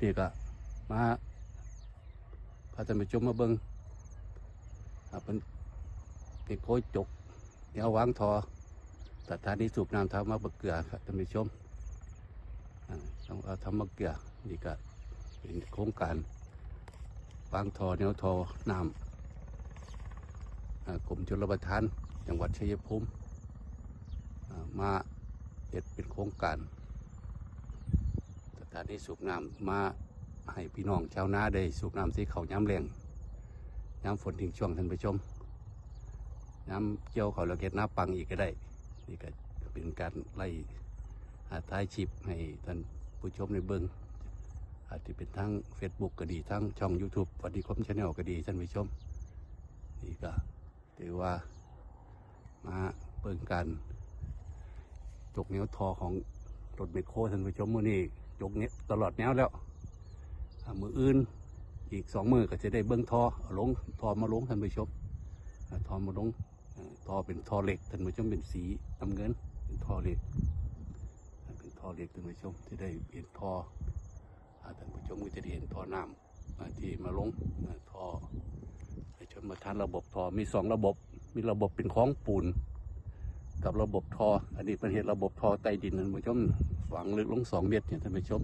ນີ້ກໍມາພາທ່ານຜູ້ຊົມມາເບິ່ງ ອ່າ ເປັນ ເປັນໂຄຈກແນວວາງທໍ່ສະຖານີສູບນ້ຳທຳມະບາເກືອ ທ່ານຜູ້ຊົມ ອ່າ ທຳມະບາເກືອ. ນີ້ກໍເປັນໂຄງການວາງທໍ່ ແນວທໍ່ນ້ຳ ອ່າ ກົມຊົນລະປະທານ ຈັງຫວັດໄຊຍະພູມ ອ່າ ມາເຮັດເປັນໂຄງການສະຖານີສູບນ້ຳ ມາໃຫ້ພີ່ນ້ອງຊາວນາໄດ້ສູບນ້ຳໃສ່ເຂົ້າຍາມແລ້ງ ຍາມຝົນຖິ້ງຊ່ວງ ທ່ານຜູ້ຊົມ. ຍາມກ່ຽວເຂົ້າແລ້ວເຮັດນາປັງອີກກໍໄດ້. ນີ້ກໍເປັນການໄລ່ ອ່າ ຖ່າຍຄລິບໃຫ້ທ່ານຜູ້ຊົມໄດ້ເບິ່ງ ອາດຈະເປັນທາງເຟສບຸກກໍດີ ທາງຊ່ອງຢູທູບວັນດີຄົມແຊນແນວກໍດີ ທ່ານຜູ້ຊົມ. ນີ້ກໍຖືວ່າມາເບິ່ງການຈົກແນວທໍ່ຂອງລົດແມັກໂຄ ທ່ານຜູ້ຊົມ. ມື້ນີ້ຈົກແນວຕະຫຼອດແນວແລ້ວ ອ່າ ມື້ອື່ນອີກສອງມື້ກໍຈະໄດ້ເບິ່ງທໍ່ເອົາລົງ ທໍ່ມາລົງ ທ່ານຜູ້ຊົມ ອ່າ ທໍ່ມາລົງ. ເອີ່ ທໍ່ເປັນທໍ່ເຫຼັກ ທ່ານຜູ້ຊົມ ເປັນສີນ້ຳເງິນ ເປັນທໍ່ເຫຼັກ ເປັນທໍ່ເຫຼັກ ທ່ານຜູ້ຊົມ ທີ່ໄດ້ເຫັນທໍ່ ອາ ທ່ານຜູ້ຊົມກໍຈະໄດ້ເຫັນທໍ່ນ້ຳ ອາ ທີ່ມາລົງ ອາ ທໍ່ ໃຫ້ຊົນປະທານ. ລະບົບທໍ່ມີສອງລະບົບ ມີລະບົບເປັນຂອງປູນ ກັບລະບົບທໍ່ ອັນນີ້ເພິ່ນເຮັດລະບົບທໍ່ໃຕ້ດິນ ທ່ານຜູ້ຊົມ ຝັງເລິກລົງສອງເມັດນີ້ ທ່ານຜູ້ຊົມ.